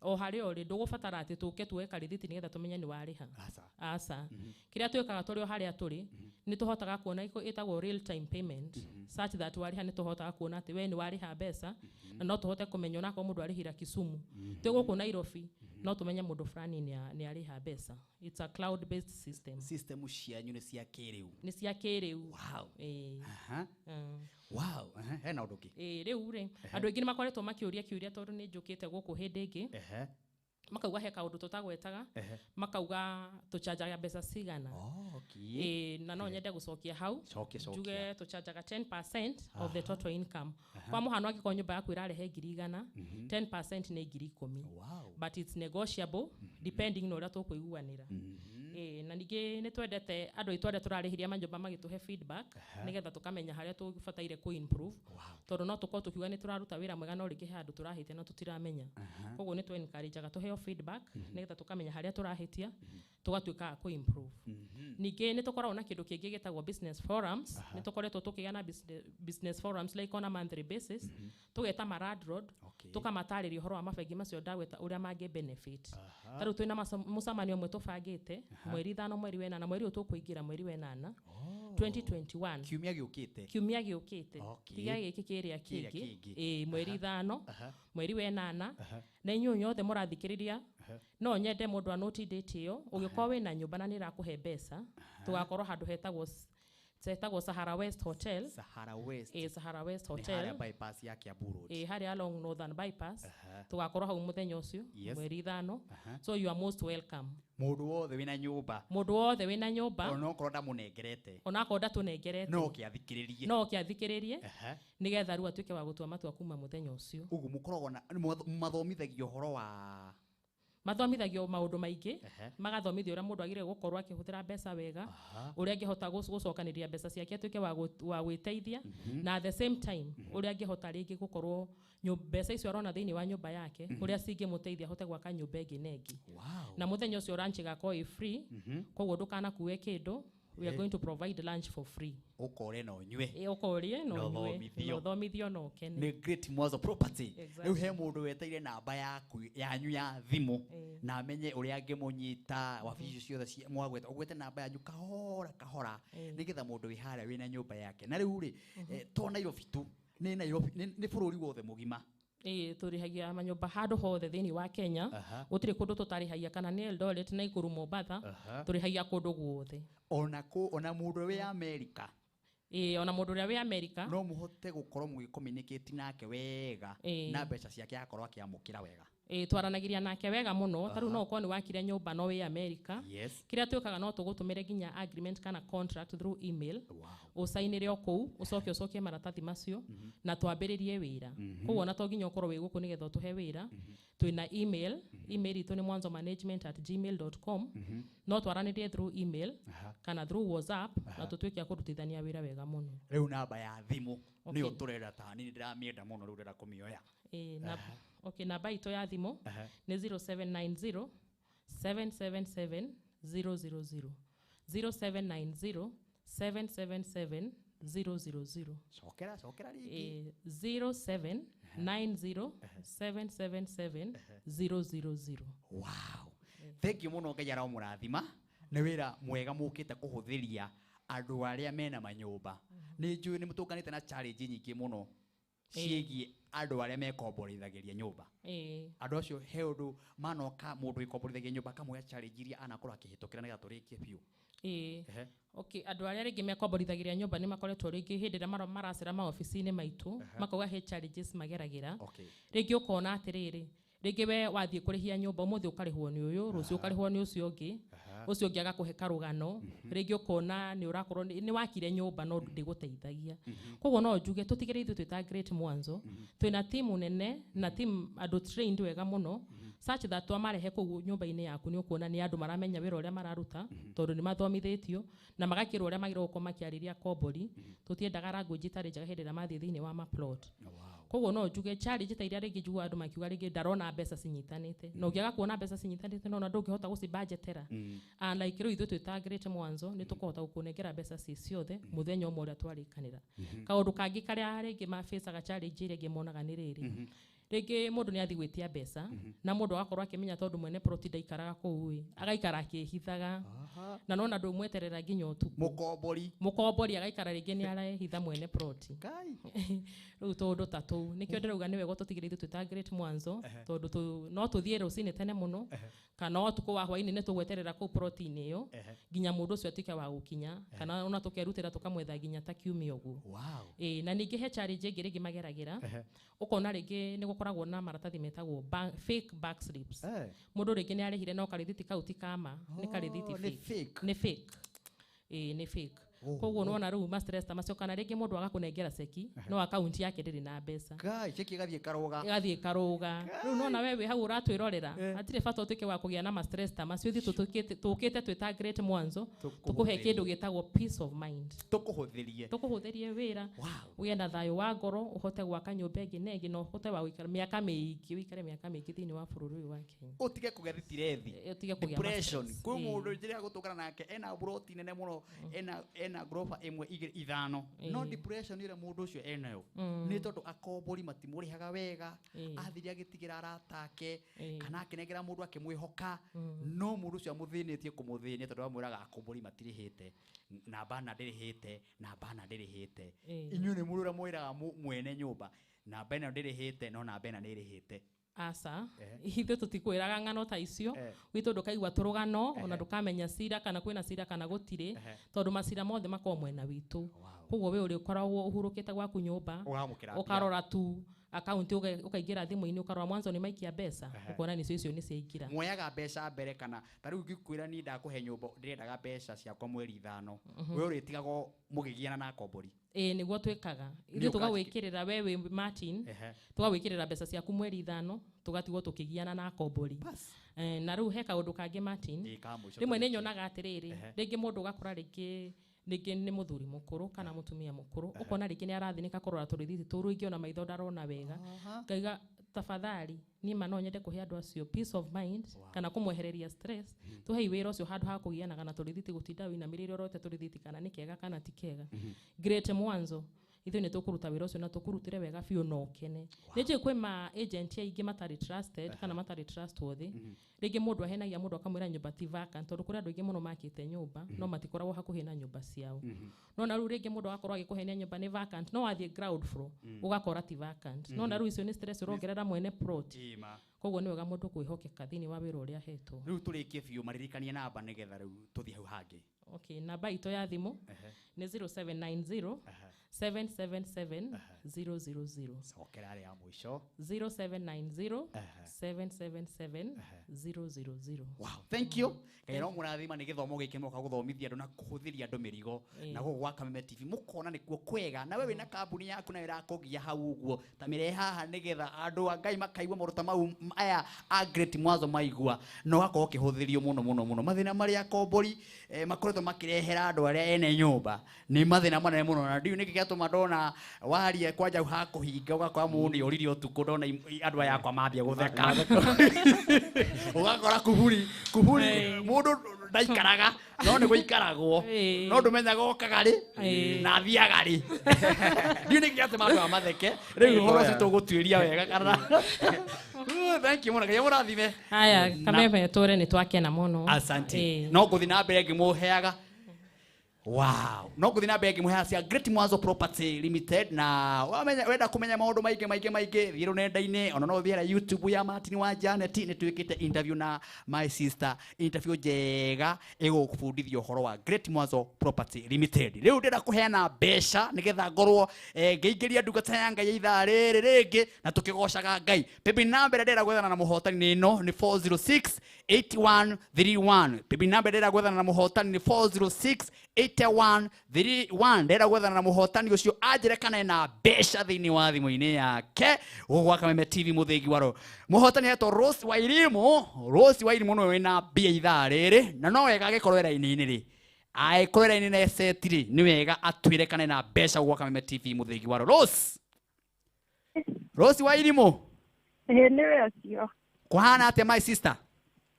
o harĩa ũrĩ ndũgũbatara atĩ tũke tuoe karĩthiti nĩgetha tũmenye nĩ warĩha. Aca. Kĩrĩa twĩkaga tũrĩ o harĩa tũrĩ nĩ tũhotaga kuona ĩtagwo real time payment, such that warĩha nĩ tũhotaga kuona atĩ we nĩ warĩha mbeca, na no tũhote kũmenya onakorwo mũndũ arĩhĩra Kisumu, twĩ gũkũ Nairobi no tũmenye mũndũ fulani nĩ arĩha mbeca. It's a cloud based system. System cianyu nĩ cia kĩrĩu. Nĩ cia kĩrĩu. Wow. Hena ũndũ ũngĩ? Rĩu rĩ, andũ aingĩ nĩ makoretwo makĩũria kĩũria tondũ nĩ njũkĩte gũkũ hĩndĩ ĩngĩ. Makauga he kaũndũ tũtagwetaga, makauga tũchanjaga mbeca cigana. Na no nyende gũcokia hau. Cokia, cokia. Njuge tũchanjaga 10% of the total income. Kwa mũhano angĩkorwo nyũmba yaku ĩrarehe 100,000, 10% nĩ 10,000. But it's negotiable depending na ũrĩa tũkũiguanĩra. Na ningĩ nĩ twendete andũ aitũ arĩa tũrarĩhĩria manyũmba magĩtũhe feedback nĩgetha tũkamenya harĩa tũbataire kũ improve. Tondũ no tũkorwo tũkiuga nĩ tũraruta wĩra mwega no rĩngĩ he handũ tũrahĩtia na tũtiramenya. Koguo nĩ tũ encourage-aga tũheo feedback nĩgetha tũkamenya harĩa tũrahĩtia, tũgatuĩka a kũ improve. Ningĩ nĩ tũkoragwo na kĩndũ kĩngĩ gĩtagwo business forums. Nĩ tũkoretwo tũkĩgĩa na business forums like on a monthly basis. Tũgeta ma landlord, tũkamatarĩria ũhoro wa mabengi macio ndagweta ũrĩa mangĩ benefit. Ta rĩu twĩna mũcemanio ũmwe tũbangĩte mweri 5 mweri wa 8, mweri ũyũ tũkũingĩra mweri wa 8 2021. Kiumia gĩũkĩte. Kiumia gĩũkĩte. Tiga gĩkĩ kĩrĩa Kĩrĩa kĩngĩ. kĩngĩ. Mweri 5 mweri wa 8. Na inyuĩ inyuothe mũrathikĩrĩria, no nyende mũndũ anoti date ĩyo, ũgĩkorwo wĩna nyũmba na nĩ ĩrakũhe mbeca, tũgakorwo handũ hetagwo Sahara West Hotel. Sahara West. Sahara West Nĩ Hotel. harĩa bypass ya Kiambu Road. Harĩa along Northern Bypass. Tũgakorwo hau mũthenya ũcio, mweri 5. So you are most welcome. Mũndũ wothe wĩna nyũmba. Mũndũ wothe wĩna nyũmba. Onokorwo ndamũnengerete. Onakorwo ndatũnengerete. No kĩathikĩrĩrie. No kĩathikĩrĩrie. Nĩgetha rĩu atuĩke wa gũtua matua kuma mũthenya ũcio. Ũguo mũkoragwo na mathomithagio ũhoro wa mathomithagio maũndũ maingĩ, magathomithio ũrĩa mũndũ agĩrĩire gũkorwo akĩhũthĩra mbeca wega, ũrĩa angĩhota gũcokanĩrĩria mbeca ciake atuĩke wa gwĩteithia, na at the same time ũrĩa angĩhota rĩngĩ gũkorwo mbeca icio arona thĩinĩ wa nyũmba yake, ũrĩa cingĩmũteithia ahote gwaka nyũmba ĩngĩ na ĩngĩ. Na mũthenya ũcio lunch ĩgakorwo ĩ free, koguo ndũkanakue kĩndũ. We are going to provide lunch for free. Ũkore na ũnyue. Ũkorie na Na ũnyue. ũthomithio. Na ũthomithio na ũkene. Nĩ Great Mwanzo Property. Rĩu he mũndũ weteire namba yaku yanyu ya thimũ na amenye ũrĩa angĩmũnyita wabici ciothe cia mwagweta, ũgwete namba yanyu kahora kahora nĩgetha mũndũ wĩ harĩa wĩna nyũmba yake. Na rĩu rĩ, to Nairobi tu, nĩ Nairobi, nĩ bũrũri wothe mũgima. Tũrĩhagia manyũmba handũ hothe thĩinĩ wa Kenya. Gũtirĩ kũndũ tũtarĩhagia, kana nĩ Eldoret, Nakuru, Mombasa, tũrĩhagia kũndũ guothe. Ona kũ, ona mũndũ wĩ America. Ona mũndũ ũrĩa wĩ America. No mũhote gũkorwo mũgĩ communicate nake wega, na mbeca ciake akorwo akĩamũkĩra wega. Twaranagĩria nake wega mũno. Ta rĩu no ũkorwo nĩ wakire nyũmba no wĩ America. Kĩrĩa twĩkaga no tũgũtũmĩre nginya agreement kana contract through email. Ũcainĩre o kũu, ũcoke ũcokie maratathi macio na twambĩrĩrie wĩra. Koguo ona to nginya ũkorwo wĩ gũkũ nĩgetha ũtũhe wĩra. Twĩna email, email itũ nĩ mwanzomanagement@gmail.com. No twaranĩrie through email kana through WhatsApp na tũtuĩke a kũrutithania wĩra wega mũno. Rĩu namba ya thimũ nĩyo tũrenda, ta nini ndĩramĩenda mũno, rĩu ndĩrenda kũmĩoya. Na, okay, namba itũ ya thimũ nĩ 0790 777 000, 0790 777 000. Cokera, cokera rĩngĩ. 0790 777 000. Wow, thank you mũno. Ngai aromũrathima. Nĩ wĩra mwega mũkĩte kũhũthĩria andũ arĩa mena manyũmba. Nĩ njũĩ nĩ mũtũnganĩte na challenge nyingĩ mũno ciĩgiĩ andũ arĩa mekomborithagĩria nyũmba. Andũ acio he ũndũ manoka mũndũ wĩkomborithagia nyũmba akamũhe challenge iria anakorwo akĩhĩtũkĩra nĩgetha tũrĩkie biũ. Okay, andũ arĩa rĩngĩ mekomborithagĩria nyũmba nĩ makoretwo rĩngĩ hĩndĩ ĩrĩa maracera maobici-inĩ maitũ makauga he challenges mageragĩra. Rĩngĩ ũkona atĩrĩrĩ, rĩngĩ we wathiĩ kũrĩhia nyũmba ũmũthĩ ũkarĩhwo nĩ ũyũ, rũciũ ũkarĩhwo nĩ ũcio ũngĩ, ũcio ũngĩ agakũhe karũgano. Rĩngĩ ũkona nĩ ũrakorwo nĩ wakire nyũmba no ndĩgũteithagia. Koguo no njuge tũtigĩrĩre ithuĩ twĩ ta Great Mwanzo twĩna timu nene na team andũ trained wega mũno, such that twamarehe kũu nyũmba-inĩ yaku nĩ ũkuona nĩ andũ maramenya wĩra ũrĩa mararuta, tondũ nĩ mathomithĩtio na magakĩrwo ũrĩa magĩrĩirwo gũkorwo makĩarĩria kombori. Tũtiendaga language ĩtarĩ njega hĩndĩ ĩrĩa mathiĩ thĩinĩ wa maplot. Koguo no njuge challenge ta iria rĩngĩ njiguaga andũ makiuga rĩngĩ ndarona mbeca cinyitanĩte, na ũngĩaga kuona mbeca cinyitanĩte no na ndũngĩhota gũcibudgetera. And like rĩu ithuĩ twĩ ta Great Mwanzo nĩ tũkũhota gũkũnengera mbeca ci ciothe mũthenya ũmwe ũrĩa twarĩkanĩra. Kaũndũ kangĩ karĩa rĩngĩ mabacaga challenge ĩrĩa ĩngĩ monaga nĩ rĩrĩ, rĩngĩ mũndũ nĩ athiĩ gwĩtia mbeca na mũndũ agakorwo akĩmenya tondũ mwene plot ndaikaraga kũu ĩ, agaikara akĩhithaga na nona ndũmweterera nginya ũtukũ. Mũkombori. Mũkombori agaikara rĩngĩ nĩ arehitha mwene plot. Ngai. Rĩu tũũndũ ta tũu nĩkĩo ndĩrauga nĩ wega tũtigĩrĩre ithuĩ twĩ ta Great Mwanzo, tondũ no tũthiĩ rũcinĩ tene mũno kana ũtukũ wa hwainĩ nĩ tũgweterera kũu plot-inĩ ĩyo nginya mũndũ ũcio atuĩke wa gũkinya, kana ona tũkerutĩra tũkamwetha nginya ta kiumia ũguo. Ĩĩ, na ningĩ he challenge ĩngĩ rĩngĩ mageragĩra, ũkona rĩngĩ nĩ gũkoragwo na maratathi metagwo fake bank slips. Mũndũ rĩngĩ nĩ arĩhire no karĩthiti kau ti kama, nĩ karĩthiti Oh, nĩ fake. Nĩ fake, ĩĩ, nĩ fake. Koguo nĩwona rĩu ma stress ta macio, kana rĩngĩ mũndũ agakũnengera ceki no akaunti yake ndĩrĩ na mbeca. Ngai, cheki ĩgathiĩ karũga. Ĩgathiĩ karũga. Rĩu nona we wĩ hau ũratwĩrorera, hatirĩ bata ũtuĩke wa kũgĩa na ma stress ta macio. Ithuĩ tũkĩte twĩ ta Great Mwanzo tũkũhe kĩndũ gĩtagwo peace of mind. Tũkũhũthĩrie. Tũkũhũthĩrie wĩra, ũgĩe na thayũ wa ngoro, ũhote gwaka nyũmba ĩngĩ na ĩngĩ na ũhote wa gũikara mĩaka mĩingĩ, ũikare mĩaka mĩingĩ thĩinĩ wa bũrũri ũyũ wa Kenya. Ũtige kũgĩa thitirethi. Ũtige kũgĩa ma Depression. stress. Kwĩ mũndũ njĩra gũtũngana nake ena buroti nene mũno, ena ngoroba ĩmwe, igĩrĩ, ithano, no depression ĩrĩa mũndũ ũcio enayo nĩ tondũ akombori matimũrĩhaga wega. Athire agĩtigĩra arata ake kana akĩnengera mũndũ akĩmwĩhoka, no mũndũ ũcio amũthĩnĩtie kũmũthĩnia tondũ amwĩraga akombori matirĩhĩte, namba na ndĩrĩhĩte, namba na ndĩrĩhĩte. Inyuĩ nĩ mũrĩ ũrĩa mwĩraga mwene nyũmba namba ĩno ndĩrĩhĩte, no namba ĩna nĩ ĩrĩhĩte? Aca, ithuĩ tũtikwĩraga ng'ano ta icio. Gwitũ ndũkaigua tũrũgano ona ndũkamenya cira kana kwĩna cira kana gũtirĩ, tondũ macira mothe makoragwo mwena witũ. Koguo we ũrĩ ũkoragwo ũhurũkĩte gwaku nyũmba, Ũramũkĩra mbia. Ũkarora tu akaunti, ũkaingĩra thimũ-inĩ ũkarora mwanzo nĩ maikia mbeca, ũkona nĩcio icio nĩ ciaingĩra. Muoyaga mbeca mbere kana ta rĩu ngĩkwĩra niĩ ndakũhe nyũmba ndĩrendaga mbeca ciakwa mweri 5, we ũrĩtigagwo mũgĩgiana na akombori? Ĩĩ, nĩguo twĩkaga. Nĩ Ithuĩ tũgagwĩkĩrĩra we wĩ Martin, tũgagwĩkĩrĩra mbeca ciaku mweri 5, tũgatigwo tũkĩgiana na akombori. Na rĩu he kaũndũ kangĩ, Martin. Ĩĩ, ka mũico Rĩmwe nĩ tũrĩkie. nyonaga atĩrĩrĩ, rĩngĩ mũndũ ũgakora rĩngĩ nĩ mũthuri mũkũrũ kana mũtumia mũkũrũ, ũkona rĩngĩ nĩ arathĩnĩka kũrora tũrĩthiti tũu, rĩngĩ ona maitho ndarona wega. Ngaiga tafadhali niĩ ma no nyende kũhe andũ acio peace of mind kana kũmwehereria stress, tũhei wĩra ũcio handũ ha kũgianaga na tũrĩthiti, gũtinda wĩinamĩrĩire ũrorete tũrĩthiti kana nĩ kega kana ti kega. Great Mwanzo ithuĩ nĩ tũkũruta wĩra ũcio na tũkũrutĩre wega biũ na ũkene. Nĩ njũĩ kwĩ ma agent aingĩ matarĩ trusted kana matarĩ trustworthy. Rĩngĩ mũndũ ahenagia mũndũ akamwĩra nyũmba ti vacant, tondũ kũrĩ andũ aingĩ mũno makĩte nyũmba no matikoragwo hakuhĩ na nyũmba ciao. No na rĩu rĩngĩ mũndũ agakorwo agĩkũhenia nyũmba nĩ vacant, no wathiĩ ground floor ũgakora ti vacant. No na rĩu icio nĩ stress ũrongerera mwene plot. Ĩĩ ma. Koguo nĩ wega mũndũ kwĩhokeka thĩinĩ wa wĩra ũrĩa ahetwo. Rĩu tũrĩkie biũ, maririkanie namba nĩgetha rĩu tũthiĩ hau hangĩ. Okay, namba itũ ya thimũ nĩ 0790 777 000. Cokera rĩa mũico. 0790 777 000. Wow, thank you. Ngai no mũrathima nĩ gĩthomo gĩkĩ moka gũthomithia andũ na kũhũthĩria andũ mĩrigo na gũkũ gwa Kameme TV mũkona nĩkuo kwega. Na we wĩna kambuni yaku na ĩrakũgia hau ũguo ta mĩrehe haha nĩgetha andũ a Ngai makaigua maũndũ ta mau aya a Great Mwazo maigua na ũgakorwo ũkĩhũthĩrio mũno mũno mũno. Mathĩna marĩa akombori makoretwo makĩrehera andũ arĩa ene nyũmba nĩ mathĩna manene mũno, na ndiũ nĩkĩ gĩatũma ndona waria kwanja hakũhinga ũgakora mũndũ nĩ orire ũtukũ ndona andũ aya akwa mambia gũtheka ũgakora kuburi mũndũ ndaikaraga no nĩ gũikaragwo no ndũmenyaga okaga rĩ na athiaga rĩ. Ndiũ nĩkĩ gĩatũma andũ aya matheke. Rĩu ũhoro ũcio tũgũtuĩria wega kana. Thank you mũno, Ngai amũrathime. Haya, Kameme tũre nĩ twakena mũno. Asante. No ngũthiĩ na mbere ngĩmũheaga. Wow. No ngũthiĩ na mbere ngĩmũheaga cia Great Mwazo Property Limited. Na wenda kũmenya maũndũ maingĩ maingĩ maingĩ thiĩ rũrenda-inĩ, ona no ũthiĩ harĩa YouTube ya Martin wa Janet, nĩ twĩkĩte interview na my sister, interview njega ĩgũkũbundithia ũhoro wa Great Mwazo Property Limited. Rĩu ndĩrenda kũheana mbeca nĩgetha ngorwo ngĩingĩria ndungata ya Ngai ithaa rĩrĩ rĩngĩ na tũkĩgocaga Ngai. Paybill number ndĩrenda gwethana na mũhotani nĩ ĩno, nĩ 406 8131. Paybill number ndĩrenda gwethana na mũhotani nĩ 406 8131. Ndĩrenda gwethana na mũhotani ũcio anjĩre kana ena mbeca thĩinĩ wa thimũ-inĩ yake gũkũ gwa Kameme TV mũthĩgi waro. Mũhotani etwo Rose Wairimu. Rose Wairimu nĩwe wĩna mbia ithaa rĩrĩ na no wega agĩkorwo raini-inĩ rĩ, angĩkorwo raini na eseti rĩ, nĩ wega atwĩre kana ena mbeca gũkũ gwa Kameme TV mũthĩgi waro. Rose, Rose Wairimu. Nĩwe ũcio. Kũhana atĩa my sister?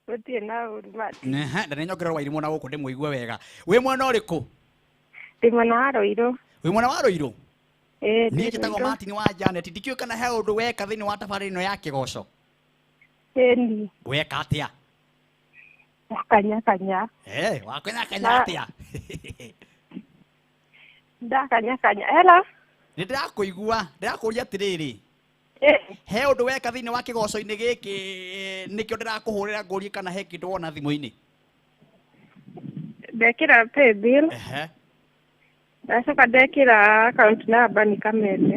Gũtirĩ na ũru Martin. Ndanenyokerera Wairimu na gũkũ ndĩmũigue wega. Wĩ mwena ũrĩkũ? Ndĩ mwena wa Rũirũ. Wĩ mwena wa Rũirũ? Ĩĩ, Niĩ njĩtagwo Martin wa Janet. Ndikĩũĩ kana he ũndũ weka thĩinĩ wa tabarĩra ĩno ya kĩgoco. Ĩni. Weka atĩa? Wakanyakanya. Wakanyakanya atĩa? Ndakanyakanya. Hello. Nĩ ndĩrakũigua, ndĩrakũria atĩrĩrĩ. He ũndũ weka thĩinĩ wa kĩgoco-inĩ gĩkĩ nĩkĩo ndĩrakũhũrĩra ngũrie kana he kĩndũ wona thimũ-inĩ. Ndekĩra paybill. Ndacoka ndekĩra account number nĩ Kameme.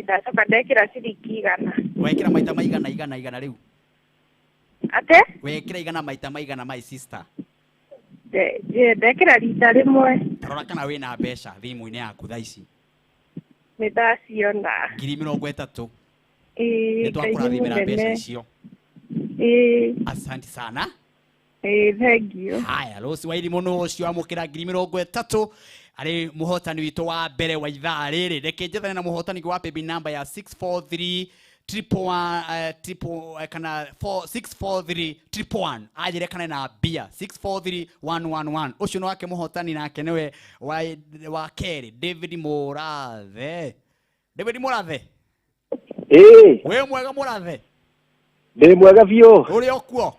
Ndacoka ndekĩra ciringi 100. Wekĩra maita maigana igana igana rĩu? Ate? Wekĩra igana maita maigana my sister? Ndekĩra rita rĩmwe. Tarora kana wĩna mbeca thimũ-inĩ yaku thaa ici. Nĩ ndaciona. 30,000. Nĩ Nĩ twakũrathimĩra mbeca icio. Asante sana. Thank you. Haya, Rose Wairimu nũ ũcio amũkĩra 30,000 arĩ mũhotani witũ wa mbere wa ithaa rĩrĩ. Reke njethane na mũhotani wa paybill number ya 643 111 triple kana 4643 111 anjĩre kana na mbia 643 111. Ũcio nĩ wake mũhotani nake nĩwe wa kerĩ David Mũrathe. David Mũrathe. Ĩĩ. Wĩ mwega Mũrathe? Ndĩ mwega biũ. Ũrĩ o kuo?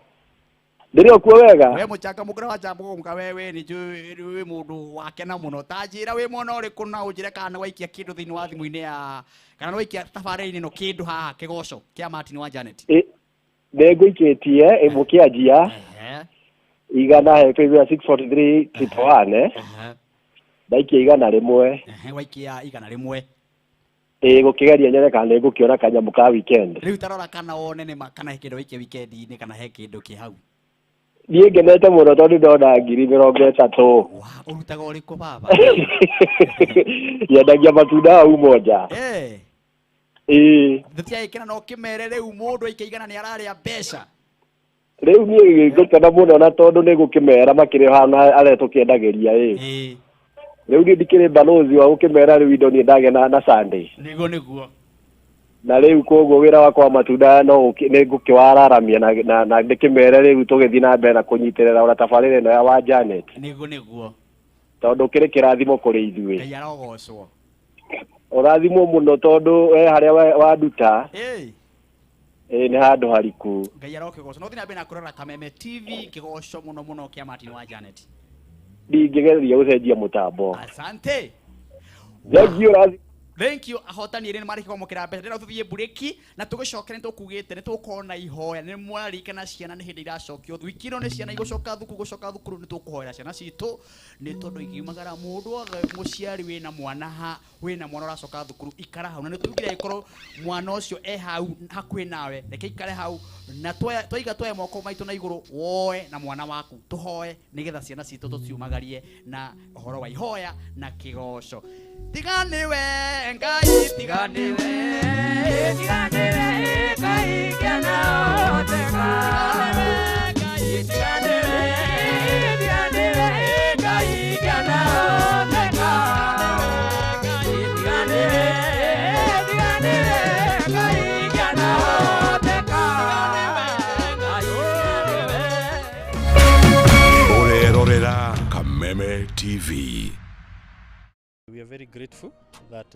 Ndĩrĩ o kuo wega. We mũcangamũkĩra wa njamũka we we nĩ njũĩ wĩ mũndũ wakena mũno. Ta njĩra wĩ mwena ũrĩkũ na ũnjĩre kana nĩ waikia kĩndũ thĩinĩ wa thimũ-inĩ ya kana nĩ waikia tabarĩra-inĩ ĩno kĩndũ haha kĩgoco kĩa Martin wa Janet. Nĩ ngũikĩtie mũkĩanjia igana he paybill 643 111. Ndaikia 100. Waikia 100. Ĩĩ, gũkĩgeria nyone kana nĩ ngũkĩona kanyamũ ka weekend. Rĩu tarora kana wone nĩ kana he kĩndũ waikia weekend-inĩ kana he kĩndũ kĩ hau. Niĩ ngenete mũno tondũ ndona 30,000. Ũrutaga ũrĩkũ baba? Nyendagia matunda hau Monja. Ĩĩ. Tũtiagĩkena no ũkĩmere rĩu mũndũ aikia igana nĩ ararĩa mbeca. Rĩu niĩ ngũkena mũno na tondũ nĩ gũkĩmera makĩrĩ hana arĩa tũkĩendagĩria ĩ. Rĩu niĩ ndikĩrĩ balozi wa gũkĩmera rĩu indo niĩ ndagĩa na Sunday. Nĩguo nĩguo. Na rĩu koguo wĩra wakwa wa matunda no nĩ ngũkĩwararamia na ndĩkĩmere rĩu tũgĩthiĩ na mbere na kũnyitĩrĩra ona tabarĩra ĩno ya wa Janet. Nĩguo nĩguo. Tondũ kĩrĩ kĩrathimo kũrĩ ithuĩ. Ngai arogocwo. Ũrathimwo mũno tondũ we harĩa wanduta. Ĩĩ nĩ handũ hariku. Ngai arokĩgocwo. No thiĩ na mbere na kũrora Kameme TV kĩgoco mũno mũno kĩa Martin wa Janet. Ndingĩgeria gũcenjia mũtambo. Asante. Thank you. Thank you ahotani erĩ nĩ marĩkia kwamũkĩra mbeca. Ndĩrenda tũthiĩ mburĩki na tũgĩcokere nĩ tũkugĩte nĩ tũgũkorwo na ihoya. Nĩ mwaririkana ciana nĩ hĩndĩ iracokio wiki ĩno, nĩ ciana igũcoka thukuru, gũcoka thukuru nĩ tũkũhoera ciana citũ, nĩ tondũ ingiumagara mũndũ wothe mũciari wĩna mwana ha wĩna mwana ũracoka thukuru, ikara hau na nĩ tugire ĩkorwo mwana ũcio e hau hakuhĩ nawe, reke ikare hau na twaiga twoe moko maitũ na igũrũ woe na mwana waku tũhoe nĩgetha ciana citũ tũciumagarie na ũhoro wa ihoya na kĩgoco. Tiga nĩwe Ngai, tiga nĩwe, tiga nĩwe Ngai kĩanahoteka. Tiga nĩwe, tiga nĩwe Ngai kĩanahoteka. Tiga nĩwe, tiga nĩwe Ngai kĩanahoteka. Ũrerorera Kameme TV. We are very grateful that